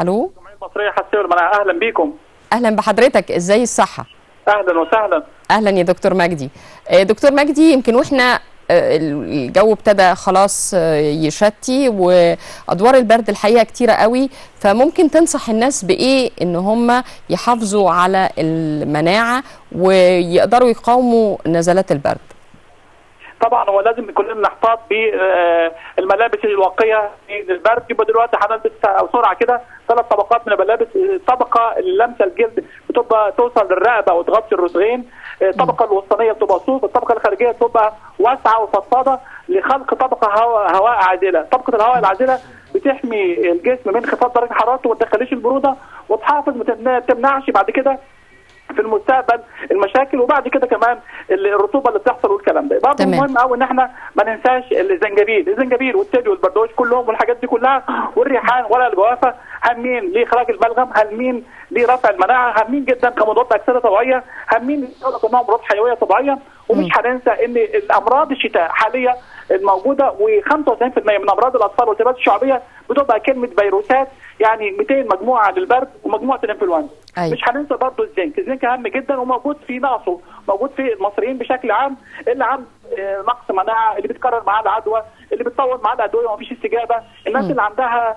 الو. الجمعية المصرية حساسية والمناعة، اهلا بيكم. اهلا بحضرتك، ازاي الصحة؟ اهلا وسهلا. اهلا يا دكتور مجدي. دكتور مجدي، يمكن واحنا الجو ابتدى خلاص يشتي وادوار البرد الحقيقة كتيرة قوي، فممكن تنصح الناس بايه ان هم يحافظوا على المناعة ويقدروا يقاوموا نزلات البرد؟ طبعا هو لازم كلنا نحتاط بالملابس الواقيه للبرد. يبقى دلوقتي هنلبس بسرعة كده 3 طبقات من الملابس. الطبقة اللي لامسه الجلد بتبقى توصل للرقبه وتغطي الرسغين، الطبقة الوسطانيه بتبقى صوف، الطبقة الخارجية بتبقى واسعة وفضفاضه لخلق طبقه هواء عازله. طبقه الهواء العازله بتحمي الجسم من انخفاض درجه حرارته وما تدخليش البرودة، وتحافظ ما تمنعش بعد كده في المستقبل المشاكل، وبعد كده كمان الرطوبة اللي بتحصل والكلام ده. برضه مهم قوي ان احنا ما ننساش الزنجبيل، الزنجبيل والتبي والبردوش كلهم والحاجات دي كلها، والريحان ولا الجوافه، هامين لاخراج البلغم، هامين لرفع المناعة، هامين جدا كمضادات اكسده طبيعية، هامين انهم مضادات حيوية طبيعية. ومش هننسى ان الامراض الشتاء حاليا الموجودة، و95% من امراض الاطفال والالتهابات الشعبية بتبقى كلمة فيروسات، يعني 200 مجموعة للبرد ومجموعة الانفلونزا. أيوة. مش هننسى برضه الزنك، الزنك اهم جدا وموجود في نقصه، موجود في المصريين بشكل عام، اللي عنده نقص مناعة، اللي بتكرر معاه العدوى، اللي بتطول معاه الادوية ومفيش استجابة، الناس اللي عندها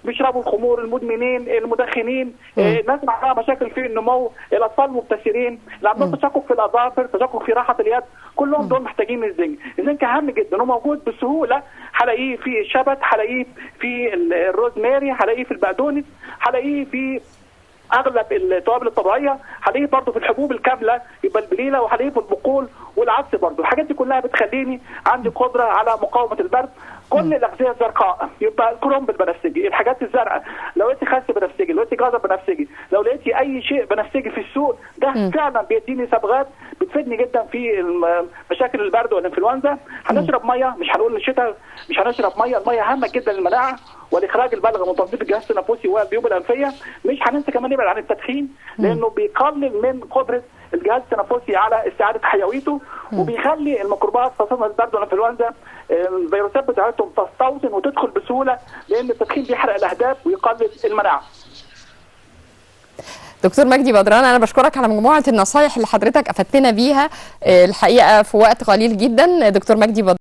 بيشربوا الخمور، المدمنين، المدخنين، الناس اللي عندها مشاكل في النمو، الاطفال المبتسرين، اللي عندهم تشقق في الاظافر، تشقق في راحة اليد، كلهم دول محتاجين الزنك. الزنك اهم جدا وموجود بسهولة، هلاقيه في الشبت، هلاقيه في الروزماري، هلاقيه في البقدونس، هلاقيه في اغلب التوابل الطبيعية، هلاقيه برضه في الحبوب الكاملة يبقى البليله، وهلاقيه في البقول والعدس برضه. الحاجات دي كلها بتخليني عندي قدره على مقاومة البرد. كل الاغذية الزرقاء يبقى الكرنب البنفسجي، الحاجات الزرقاء، لو لقيتي خس بنفسجي، لو لقيتي جزر بنفسجي، لو لقيتي اي شيء بنفسجي في السوق ده فعلا بيديني صبغات بتفيدني جدا في مشاكل البرد والانفلونزا. هنشرب مية، مش هنقول الشتاء مش هنشرب مية، المية هامة جدا للمناعه ولاخراج البلغم وتنظيف الجهاز التنفسي والجيوب الانفيه. مش هننسى كمان نبعد عن التدخين لانه بيقلل من قدره الجهاز التنفسي على استعاده حيويته، وبيخلي الميكروبات خاصة البرد والانفلونزا الفيروسات بتاعتهم تستوطن وتدخل بسهولة، لان التدخين بيحرق الاهداف ويقلل المناعة. دكتور مجدي بدران، انا بشكرك على مجموعة النصايح اللي حضرتك افدتنا بيها الحقيقة في وقت قليل جدا. دكتور مجدي بدران.